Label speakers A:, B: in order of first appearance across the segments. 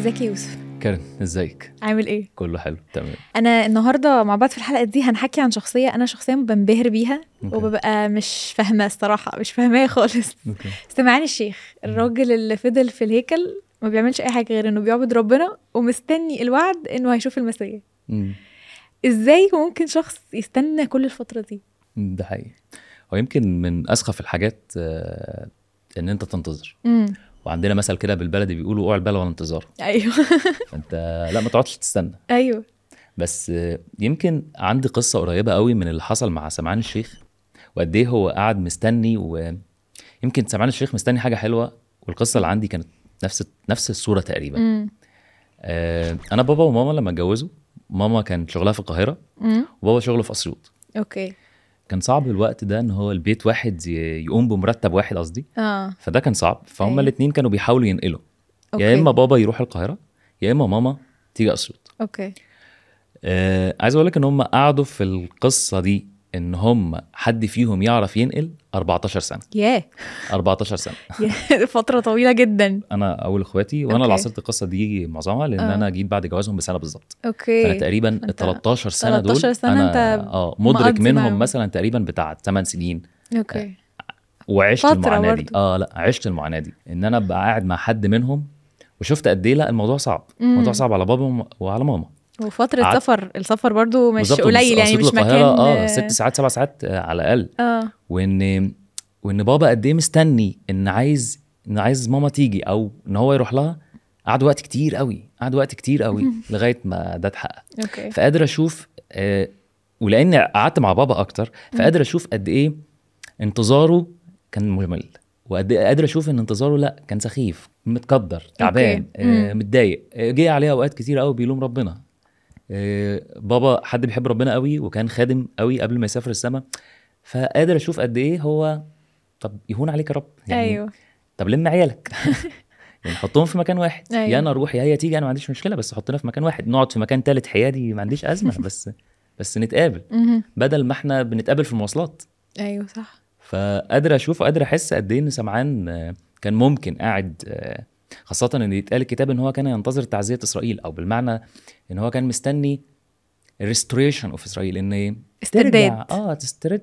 A: ازيك يا يوسف؟
B: كارن، ازيك؟
A: عامل ايه؟
B: كله حلو تمام.
A: انا النهارده مع بعض في الحلقة دي هنحكي عن شخصية انا شخصيا بنبهر بيها.
B: okay.
A: وببقى مش فاهمه الصراحة، مش فاهماها خالص.
B: okay.
A: سمعان الشيخ، الراجل اللي فضل في الهيكل ما بيعملش اي حاجة غير انه بيعبد ربنا ومستني الوعد انه هيشوف المسيح. ازاي ممكن شخص يستنى كل الفترة دي؟
B: ده حقيقي. هو يمكن من اسخف الحاجات ان انت تنتظر. وعندنا مثل كده بالبلدي بيقولوا اوعى البلا ولا انتظار.
A: ايوه.
B: فانت لا ما تقعدش تستنى.
A: ايوه.
B: بس يمكن عندي قصة قريبه قوي من اللي حصل مع سمعان الشيخ وقد ايه هو قعد مستني، ويمكن سمعان الشيخ مستني حاجة حلوة، والقصه اللي عندي كانت نفس الصورة تقريبا. انا بابا وماما لما اتجوزوا، ماما كان شغلها في القاهرة وبابا شغله في اسيوط.
A: okay.
B: كان صعب الوقت ده ان هو البيت واحد يقوم بمرتب واحد قصدي. فده كان صعب، فهم.
A: أيوة.
B: الاثنين كانوا بيحاولوا ينقلوا.
A: okay.
B: يا اما بابا يروح القاهرة يا اما ماما تيجي اسيوط.
A: okay.
B: عايز اقول لك ان هم قعدوا في القصة دي ان هم حد فيهم يعرف ينقل 14 سنة.
A: ياه.
B: 14 سنة.
A: فترة طويلة جدا.
B: انا اول اخواتي وانا
A: okay.
B: اللي عاصرت القصة دي معظمها، لان انا جيت بعد جوازهم بسنة بالظبط.
A: okay.
B: فانا تقريبا ال 13 سنة دول
A: 13 سنة
B: انا
A: انت
B: مدرك
A: مقضي
B: منهم
A: معاهم.
B: مثلا تقريبا بتاع 8 سنين.
A: okay.
B: وعشت
A: فترة
B: المعاناة دي.
A: برضو.
B: لا عشت المعاناة دي ان انا ابقى قاعد مع حد منهم، وشفت قد ايه لا الموضوع صعب. الموضوع صعب على بابا وعلى ماما.
A: وفترة سفر، السفر برضو مش
B: بالظبط،
A: قليل يعني،
B: أسيوط
A: مش مكان.
B: للقاهرة، 6 ساعات 7 ساعات على الاقل. وان بابا قد ايه مستني ان عايز ماما تيجي او ان هو يروح لها. قعد وقت كتير قوي، قعد وقت كتير قوي لغاية ما ده اتحقق.
A: okay.
B: فقادر اشوف ولان قعدت مع بابا اكتر، فقادر اشوف قد ايه انتظاره كان ممل، وقد ايه قادر اشوف ان انتظاره لا كان سخيف، متقدر، تعبان، متضايق، جه عليه اوقات كتير قوي بيلوم ربنا. بابا حد بيحب ربنا قوي وكان خادم قوي قبل ما يسافر السما، فقادر اشوف قد ايه هو طب يهون عليك يا رب يعني.
A: ايوه.
B: طب لم عيالك يعني حطهم في مكان واحد.
A: أيوة.
B: يا انا اروح يا هي تيجي، انا ما عنديش مشكلة، بس حطنا في مكان واحد، نقعد في مكان تالت حيادي ما عنديش ازمة، بس نتقابل بدل ما احنا بنتقابل في المواصلات.
A: ايوه صح.
B: فقادر اشوف وقادر احس قد ايه ان سمعان كان ممكن قاعد، خاصة ان يتقال الكتاب ان هو كان ينتظر تعزية اسرائيل، او بالمعنى ان هو كان مستني restoration of اسرائيل، ان
A: استرداد.
B: ترجع تسترد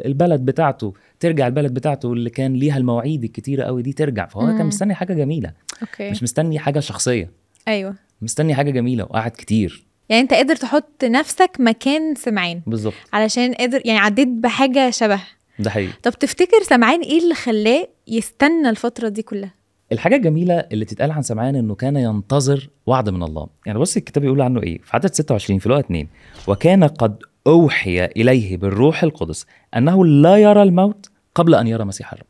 B: البلد بتاعته، ترجع البلد بتاعته اللي كان ليها المواعيد الكتيرة قوي دي ترجع. فهو كان مستني حاجة جميلة.
A: okay.
B: مش مستني حاجة شخصية.
A: ايوه.
B: مستني حاجة جميلة وقعد كتير.
A: يعني انت قادر تحط نفسك مكان سمعان.
B: بالظبط.
A: علشان قادر يعني عديت بحاجة شبه
B: ده حقيقي.
A: طب تفتكر سمعان ايه اللي خلاه يستنى الفترة دي كلها؟
B: الحاجة الجميلة اللي تتقال عن سمعان انه كان ينتظر وعد من الله. يعني بص الكتاب يقول عنه ايه في عدد 26 في لوقا 2: وكان قد أوحي إليه بالروح القدس أنه لا يرى الموت قبل أن يرى مسيح الرب.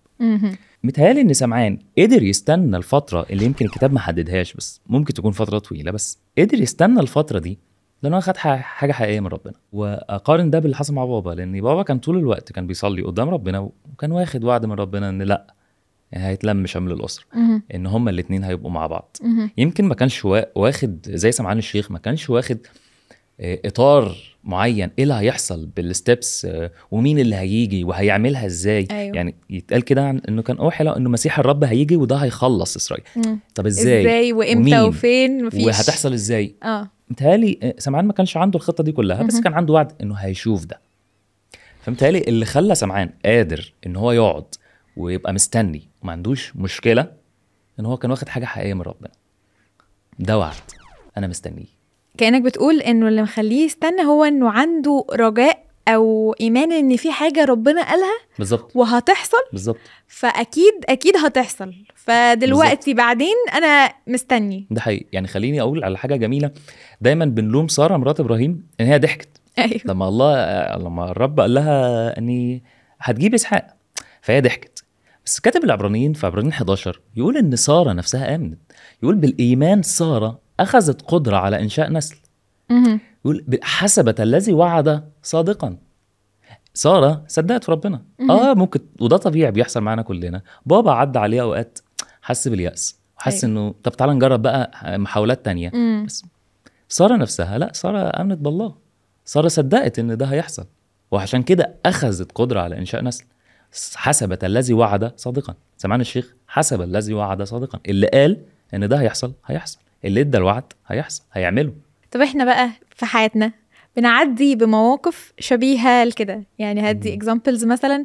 B: متهيألي إن سمعان قدر يستنى الفترة اللي يمكن الكتاب ما حددهاش، بس ممكن تكون فترة طويلة، بس قدر يستنى الفترة دي لأنه أخد حاجة حقيقية من ربنا. وأقارن ده باللي حصل مع بابا، لأن بابا كان طول الوقت كان بيصلي قدام ربنا، وكان واخد وعد من ربنا إن لأ هيتلم شمل الأسرة، إن هما الاتنين هيبقوا مع بعض. يمكن ما كانش واخد زي سمعان الشيخ، ما كانش واخد إطار معين إيه اللي هيحصل بال steps، ومين اللي هيجي وهيعملها إزاي.
A: أيوة.
B: يعني يتقال كده عن إنه كان أوحي له إنه مسيح الرب هيجي وده هيخلص إسرائيل. طب إزاي
A: وإمتى وفين، مفيش،
B: وهتحصل إزاي. متهيألي سمعان ما كانش عنده الخطة دي كلها، بس كان عنده وعد إنه هيشوف ده. فمتهيألي اللي خلى سمعان قادر إن هو يقعد ويبقى مستني وما عندوش مشكلة إن هو كان واخد حاجة حقيقية من ربنا. ده وعد أنا مستنيه.
A: كأنك بتقول إنه اللي مخليه يستنى هو إنه عنده رجاء أو إيمان إن في حاجة ربنا قالها.
B: بالظبط.
A: وهتحصل.
B: بالظبط.
A: فأكيد أكيد هتحصل، فدلوقتي
B: بالظبط.
A: بعدين أنا مستني.
B: ده حقيقي. يعني خليني أقول على حاجة جميلة، دايما بنلوم سارة مرات إبراهيم إن هي ضحكت.
A: أيوه.
B: لما الرب قال لها إني هتجيب إسحاق، فهي ضحكت. بس كاتب العبرانيين في عبرانيين 11 يقول إن سارة نفسها آمنت. يقول بالإيمان سارة أخذت قدرة على إنشاء نسل. يقول حسبت الذي وعد صادقا. سارة صدقت في ربنا. ممكن، وده طبيعي بيحصل معانا كلنا. بابا عدى عليه أوقات حس باليأس وحس إنه طب تعالى نجرب بقى محاولات تانية. بس سارة نفسها لا، سارة آمنت بالله، سارة صدقت إن ده هيحصل، وعشان كده أخذت قدرة على إنشاء نسل. حسبت الذي وعد صادقا. سمعان الشيخ حسب الذي وعد صادقا، اللي قال ان ده هيحصل هيحصل، اللي ادى الوعد هيحصل، هيعمله.
A: طب احنا بقى في حياتنا بنعدي بمواقف شبيهة لكده، يعني هدي examples مثلا،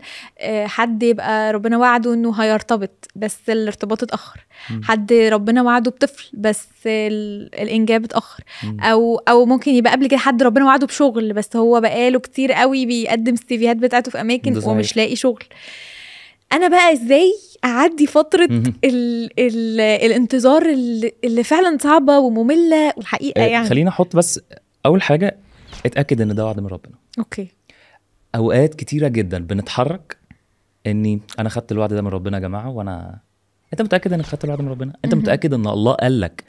A: حد يبقى ربنا وعده انه هيرتبط بس الارتباط اتأخر، حد ربنا وعده بطفل بس الانجاب اتأخر، او ممكن يبقى قبل كده حد ربنا وعده بشغل بس هو بقاله كتير قوي بيقدم السيفيهات بتاعته في اماكن ومش لاقي شغل. انا بقى ازاي اعدي فترة ال ال الانتظار اللي فعلا صعبة ومملة والحقيقة يعني؟
B: خلينا احط بس اول حاجة، اتاكد ان ده وعد من ربنا.
A: okay.
B: اوقات كتيرة جدا بنتحرك اني انا خدت الوعد ده من ربنا يا جماعة، وانا انت متاكد انك خدت الوعد من ربنا؟ انت متاكد ان الله قال لك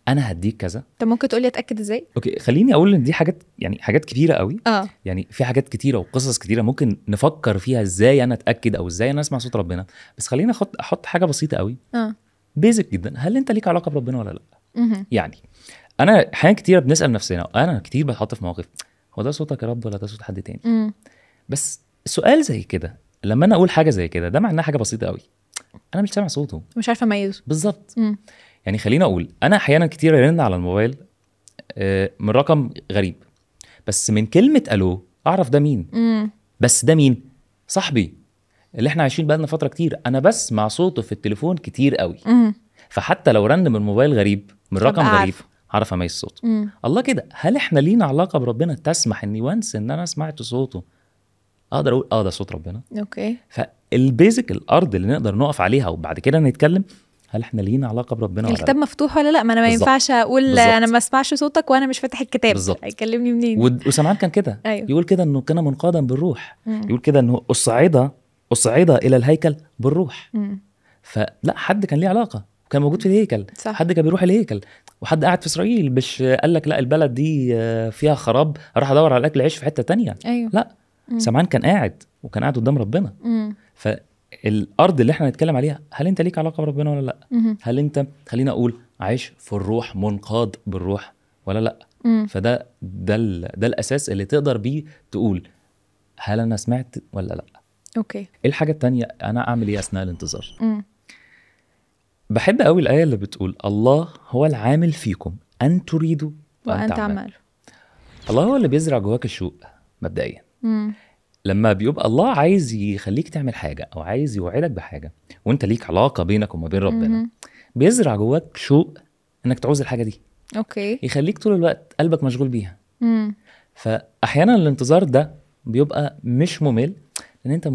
B: انا هديك كذا؟
A: طب ممكن تقولي اتاكد ازاي؟
B: okay، خليني اقول ان دي حاجات، يعني حاجات كبيرة قوي. يعني في حاجات كتيرة وقصص كتيرة ممكن نفكر فيها ازاي انا اتاكد او ازاي انا اسمع صوت ربنا، بس خليني احط حاجة بسيطة قوي، basic جدا. هل انت ليك علاقة بربنا ولا لا؟ يعني انا احيانا كتيرة بنسال نفسنا، انا كتير بتحط في مواقف، هو ده صوتك يا رب ولا ده صوت حد تاني؟ بس سؤال زي كده، لما انا اقول حاجة زي كده، ده معناه حاجة بسيطة قوي، انا مش سامع صوته،
A: مش عارفه اميزه
B: بالظبط. يعني خليني اقول، انا احيانا كتير يرن على الموبايل من رقم غريب، بس من كلمة الو اعرف ده مين. بس ده مين؟ صاحبي اللي احنا عايشين بقالنا فترة كتير، انا بسمع صوته في التليفون كتير قوي. فحتى لو رن من موبايل غريب، من رقم غريب، عارف اميز صوته. الله كده، هل احنا لينا علاقة بربنا تسمح اني once ان انا سمعت صوته اقدر اقول ده صوت ربنا؟
A: okay.
B: فال basic، الارض اللي نقدر نقف عليها وبعد كده نتكلم، هل احنا لينا علاقة بربنا ولا
A: الكتاب مفتوح ولا لا؟ ما انا ما ينفعش اقول انا ما اسمعش صوتك وانا مش فاتح الكتاب، هيكلمني منين؟
B: وسمعان كان كده. أيوه. يقول كده انه كان منقادا بالروح. يقول كده انه اصعد الى الهيكل بالروح. فلا، حد كان ليه علاقة، كان موجود في الهيكل. صح. حد كان بيروح الهيكل، وحد قاعد في اسرائيل، مش قال لك لا البلد دي فيها خراب اروح ادور على الاكل عيش في حتة تانية.
A: أيوه.
B: لا، سمعان كان قاعد، وكان قاعد قدام ربنا. فالارض اللي احنا نتكلم عليها، هل انت ليك علاقة بربنا ولا لا؟ هل انت، خلينا اقول، عايش في الروح، منقاد بالروح ولا لا؟ فده ده ده الاساس اللي تقدر بيه تقول هل انا سمعت ولا لا.
A: okay.
B: ايه الحاجة التانية؟ انا اعمل ايه اثناء الانتظار؟ بحب قوي الآية اللي بتقول الله هو العامل فيكم أن تريدوا وأن تعملوا. الله هو اللي بيزرع جواك الشوق مبدئيا. لما بيبقى الله عايز يخليك تعمل حاجة أو عايز يوعدك بحاجة وأنت ليك علاقة بينك وما بين ربنا، بيزرع جواك شوق إنك تعوز الحاجة دي.
A: okay.
B: يخليك طول الوقت قلبك مشغول بيها. فأحيانا الانتظار ده بيبقى مش ممل، لأن أنت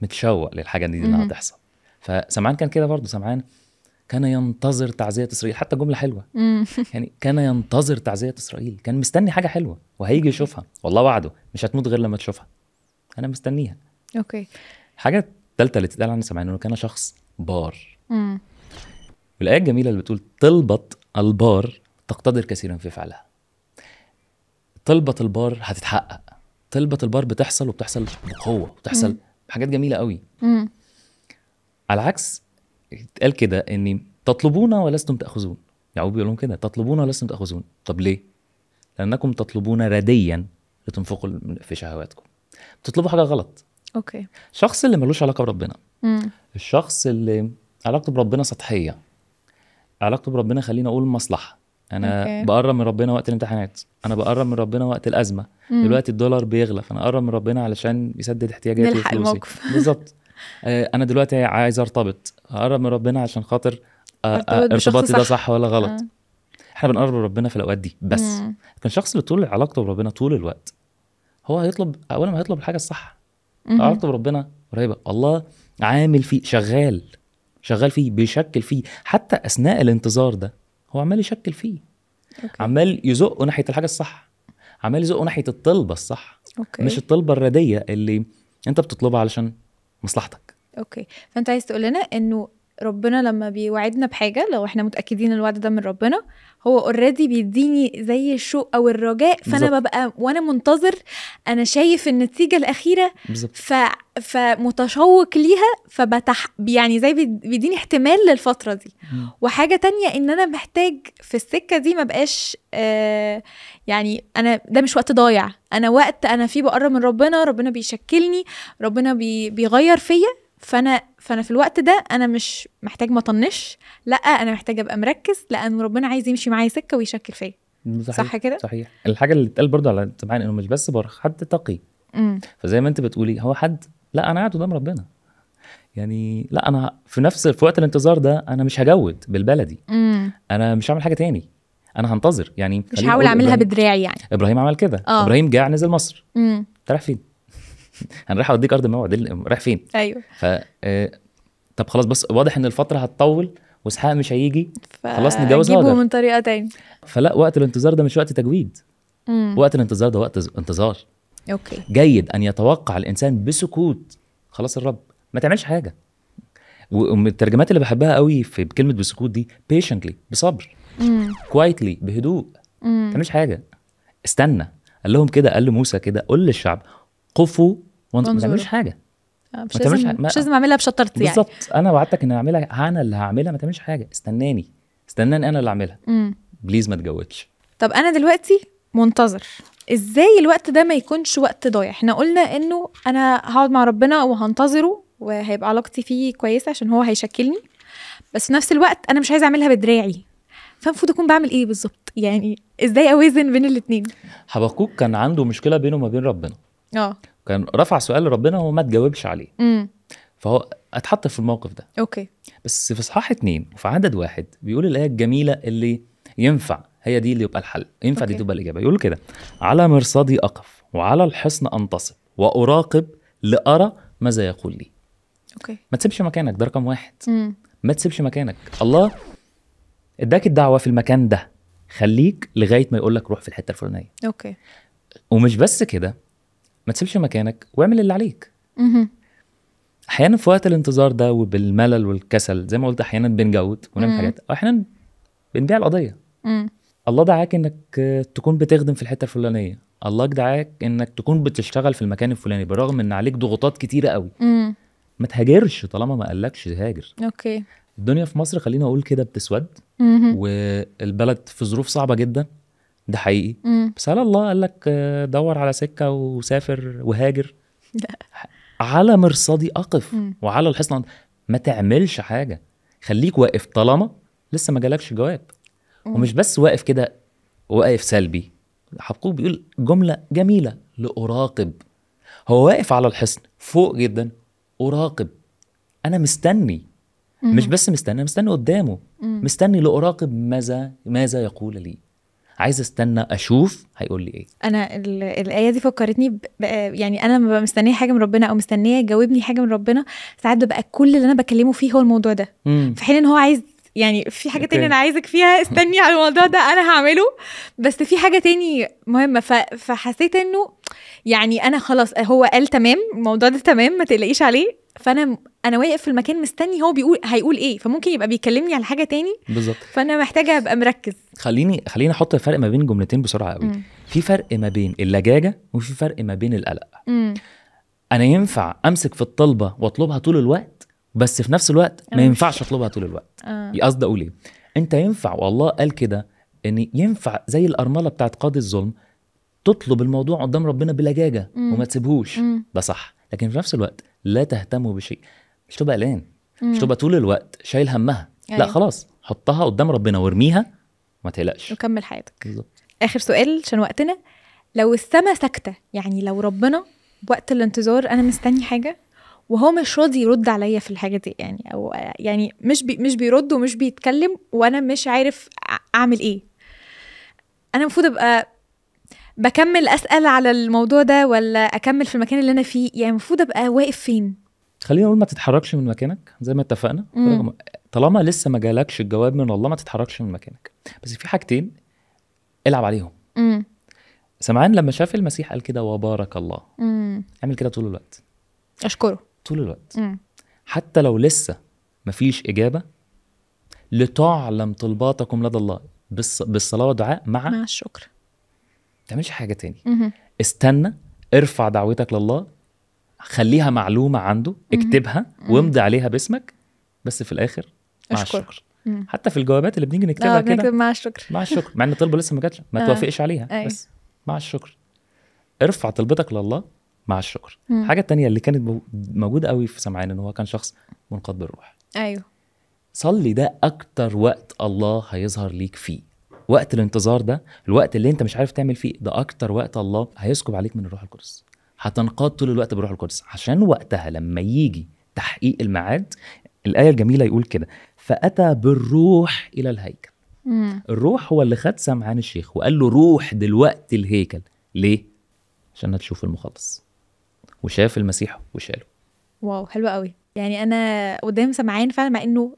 B: متشوق للحاجة دي اللي هتحصل. فسمعان كان كده برضه، سمعان كان ينتظر تعزية إسرائيل، حتى جملة حلوة. يعني كان ينتظر تعزية إسرائيل، كان مستني حاجة حلوة وهيجي يشوفها، والله وعده مش هتموت غير لما تشوفها، أنا مستنيها.
A: okay.
B: الحاجة الثالثة اللي تتقال عن سمعان إنه كان شخص بار. والآية الجميلة اللي بتقول طلبة البار تقتدر كثيرا في فعلها. طلبة البار هتتحقق، طلبة البار بتحصل، وبتحصل بقوة، وبتحصل بحاجات جميلة قوي. على عكس اتقال كده اني تطلبون ولستم تاخذون. يعقوب بيقول لهم كده، تطلبون ولستم تاخذون. طب ليه؟ لانكم تطلبون رديا لتنفقوا في شهواتكم. بتطلبوا حاجة غلط.
A: okay.
B: الشخص اللي ملوش علاقة بربنا، الشخص اللي علاقته بربنا سطحية، علاقته بربنا خلينا اقول مصلحة، انا بقرب من ربنا وقت الامتحانات، انا بقرب من ربنا وقت الازمة، دلوقتي الدولار بيغلى فانا اقرب من ربنا علشان يسدد احتياجاتي وفلوسي. بالظبط. انا دلوقتي عايز ارتبط، اقرب من ربنا عشان خاطر ارتباطي ده صح ولا غلط. احنا بنقرب من ربنا في الاوقات دي بس. لكن الشخص اللي طول علاقته بربنا طول الوقت، هو هيطلب اولا، ما هيطلب الحاجة الصح. علاقته بربنا قريبه، الله عامل فيه، شغال فيه، بيشكل فيه. حتى اثناء الانتظار ده هو عمال يشكل فيه. عمال يزقه ناحية الحاجة الصح، عمال يزقه ناحية الطلبة الصح. مش الطلبة الرديه اللي انت بتطلبها علشان مصلحتك.
A: okay. فانت عايز تقول لنا انه ربنا لما بيوعدنا بحاجة، لو احنا متاكدين الوعد ده من ربنا، هو already بيديني زي الشوق او الرجاء، فانا بالزبط. ببقى وانا منتظر، انا شايف النتيجة الاخيرة، فمتشوق ليها، فبتح يعني زي بيديني احتمال للفترة دي. وحاجه تانية ان انا محتاج في السكة دي ما بقاش يعني انا ده مش وقت ضايع، انا وقت انا فيه بقرب من ربنا، ربنا بيشكلني، ربنا بيغير فيا، فانا في الوقت ده انا مش محتاج ما طنش، لا انا محتاج ابقى مركز، لان ربنا عايز يمشي معايا سكة ويشكل فيا. صح كده؟
B: صحيح. الحاجة اللي اتقال برضو على سمعان انه مش بس بار، حد تقي. فزي ما انت بتقولي هو حد، لا انا قاعد قدام ربنا، يعني لا انا في نفس في وقت الانتظار ده انا مش هجود بالبلدي. انا مش هعمل حاجة تاني، انا هنتظر. يعني
A: مش هحاول اعملها بدراعي. يعني
B: ابراهيم عمل كده. ابراهيم جاع نزل مصر. انت رايح فين؟ انا رايح اوديك ارض الموعد، رايح فين؟
A: ايوه.
B: ف طب خلاص، بس واضح ان الفترة هتطول واسحاق مش هيجي، خلاص نتجوز هاجر
A: من طريقه تاني.
B: فلا، وقت الانتظار ده مش وقت تجويد. وقت الانتظار ده وقت انتظار.
A: okay.
B: جيد ان يتوقع الانسان بسكوت خلاص الرب، ما تعملش حاجة. ومن الترجمات اللي بحبها قوي في كلمة بسكوت دي patiently، بصبر، quietly، بهدوء. ما تعملش حاجة، استنى. قال لهم كده، قال لموسى كده، قول للشعب قفوا وانظروا، ما تعملش حاجة.
A: مش لازم اعملها بشطارتي يعني.
B: بالظبط، انا وعدتك ان اعملها، انا اللي هعملها، ما تعملش حاجة، استناني انا اللي اعملها. please ما تجودش.
A: طب انا دلوقتي منتظر، ازاي الوقت ده ما يكونش وقت ضايع؟ احنا قلنا انه انا هقعد مع ربنا وهنتظره وهيبقى علاقتي فيه كويسة عشان هو هيشكلني، بس في نفس الوقت انا مش عايزه اعملها بدراعي، فالمفروض اكون بعمل ايه بالظبط؟ يعني ازاي اوازن بين الاثنين؟
B: حبقوق كان عنده مشكلة بينه وما بين ربنا. كان رفع سؤال لربنا وما تجاوبش عليه. فهو اتحط في الموقف ده.
A: okay.
B: بس في اصحاح 2 وفي عدد 1 بيقول الايه الجميلة اللي ينفع هي دي اللي يبقى الحل، ينفع دي تبقى الاجابة. يقول كده: على مرصدي اقف وعلى الحصن انتصب واراقب لارى ماذا يقول لي.
A: okay.
B: ما تسيبش مكانك، ده رقم 1. ما تسيبش مكانك. الله اداك الدعوة في المكان ده، خليك لغاية ما يقول لك روح في الحتة الفلانية.
A: okay.
B: ومش بس كده، ما تسيبش مكانك واعمل اللي عليك. احيانا في وقت الانتظار ده وبالملل والكسل زي ما قلت، احيانا بنجود ونعمل حاجات، واحيانا بنبيع القضية. الله دعاك انك تكون بتخدم في الحتة الفلانية، الله دعاك انك تكون بتشتغل في المكان الفلاني بالرغم ان عليك ضغوطات كتيرة قوي. ما تهاجرش طالما ما قالكش هاجر.
A: okay.
B: الدنيا في مصر خلينا اقول كده بتسود، والبلد في ظروف صعبة جدا، ده حقيقي. بس هل الله قال لك دور على سكة وسافر وهاجر؟
A: لا.
B: على مرصدي اقف وعلى الحصن. ما تعملش حاجة، خليك واقف طالما لسه ما جالكش جواب. ومش بس واقف كده، واقف سلبي. حبقوق بيقول جملة جميلة: لاراقب. هو واقف على الحصن فوق جدا، اراقب، انا مستني. مش بس مستني، مستني قدامه، مستني لاراقب ماذا يقول لي. عايز استنى اشوف هيقول لي ايه.
A: انا الايه دي فكرتني يعني انا لما ببقى مستنيه حاجة من ربنا او مستنيه يجاوبني حاجة من ربنا، ساعات ببقى كل اللي انا بكلمه فيه هو الموضوع ده، في حين ان هو عايز يعني في حاجة تانية انا عايزك فيها، استني على الموضوع ده انا هعمله، بس في حاجة تاني مهمة. فحسيت انه يعني انا خلاص هو قال تمام الموضوع ده تمام ما تقلقيش عليه، فانا واقف في المكان مستني هو بيقول هيقول ايه، فممكن يبقى بيكلمني على حاجة تاني
B: بالظبط.
A: فانا محتاجه ابقى مركز.
B: خليني احط فرق ما بين جملتين بسرعة قوي. في فرق ما بين اللجاجه وفي فرق ما بين القلق. انا ينفع امسك في الطلبة واطلبها طول الوقت، بس في نفس الوقت ما ينفعش اطلبها طول الوقت. قصدي اقول ايه؟ انت ينفع، والله قال كده ان ينفع زي الارملة بتاعت قاضي الظلم تطلب الموضوع قدام ربنا بلجاجه وما تسيبهوش، ده صح. لكن في نفس الوقت لا تهتموا بشيء، مش تبقى قلقان، مش تبقى طول الوقت شايل همها. أيوة. لا خلاص، حطها قدام ربنا وارميها وما تقلقش
A: وكمل حياتك.
B: بالظبط.
A: اخر سؤال عشان وقتنا: لو السما ساكته، يعني لو ربنا وقت الانتظار انا مستني حاجة وهو مش راضي يرد عليا في الحاجة دي، يعني او يعني مش بيرد ومش بيتكلم وانا مش عارف اعمل ايه، انا المفروض ابقى بكمل اسال على الموضوع ده ولا اكمل في المكان اللي انا فيه؟ يعني المفروض ابقى واقف فين؟
B: خلينا نقول ما تتحركش من مكانك زي ما اتفقنا. طالما لسه ما جالكش الجواب من الله ما تتحركش من مكانك. بس في حاجتين العب عليهم. سمعان لما شاف المسيح قال كده: وبارك الله. اعمل كده طول الوقت،
A: اشكره
B: طول الوقت. حتى لو لسه مفيش اجابه، لتعلم طلباتكم لدى الله بالصلاة والدعاء مع
A: الشكر.
B: تعملش حاجة تاني. استنى، ارفع دعوتك لله، خليها معلومة عنده، اكتبها وامضي عليها باسمك، بس في الاخر مع الشكر. حتى في الجوابات اللي بنيجي نكتبها كده
A: مع الشكر،
B: مع الشكر، مع ان الطلبة لسه ما جاتش، ما توافقش عليها. بس مع الشكر. ارفع طلبتك لله مع الشكر. الحاجة التانية اللي كانت موجودة قوي في سمعان ان هو كان شخص منقاد بالروح.
A: ايوه،
B: صلي ده اكتر وقت الله هيظهر ليك فيه. وقت الانتظار ده، الوقت اللي انت مش عارف تعمل فيه ده، اكتر وقت الله هيسكب عليك من الروح القدس. هتنقاد طول الوقت بالروح القدس، عشان وقتها لما يجي تحقيق الميعاد. الآية الجميلة يقول كده: فأتى بالروح إلى الهيكل. الروح هو اللي خد سمعان الشيخ وقال له روح دلوقتي الهيكل. ليه؟ عشان تشوف المخلص. وشاف المسيح وشاله.
A: واو، حلو قوي. يعني أنا قدام سمعان فعلا، مع إنه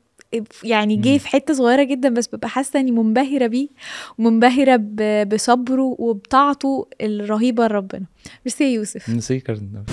A: يعني جه في حتة صغيرة جدا، بس ببقى حاسة إني منبهرة بيه، ومنبهرة بصبره وبطاعته الرهيبة لربنا. ميرسي يا يوسف.
B: ميرسي كارن.